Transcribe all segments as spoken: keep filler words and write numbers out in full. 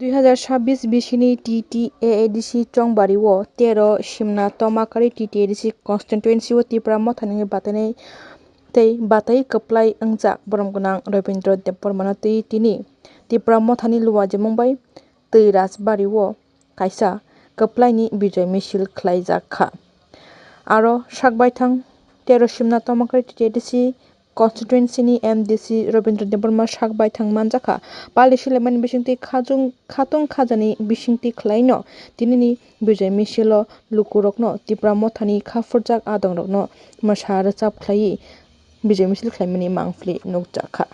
Dui hazar sabbish bisini T T A A D C chongbari o tero simna tomakari T T A A D C constituency o Tipra Mothani batainai tei batai kwplai wngjak borom gwnang Rabindra Debbarmano twi tini Tipra Mothani luajimung bai twi Rajbari o kaisa kwplaini bijoy misil khlaijak kha. Aro sak baithang tero simna tomakari T T A A D C constituency ni M D C Rabindra Debbarma sak baithang manjakha. Pali silaimani bisingtwi khajung khatung khajani bisingtwi khlaino tinini bijoy misilo lukurokno Tipra Mothani khaphurjak adongrokno mwsa rwchap khlaiwi bijoy misil khlaimani mangpili nukjakha.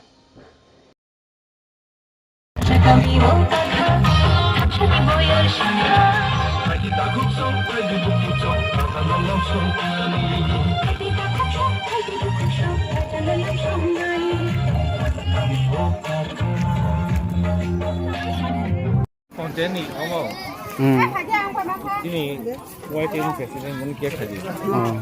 Content ni omo. Hmm. Ini Y T N president mun kya khaji. Hmm.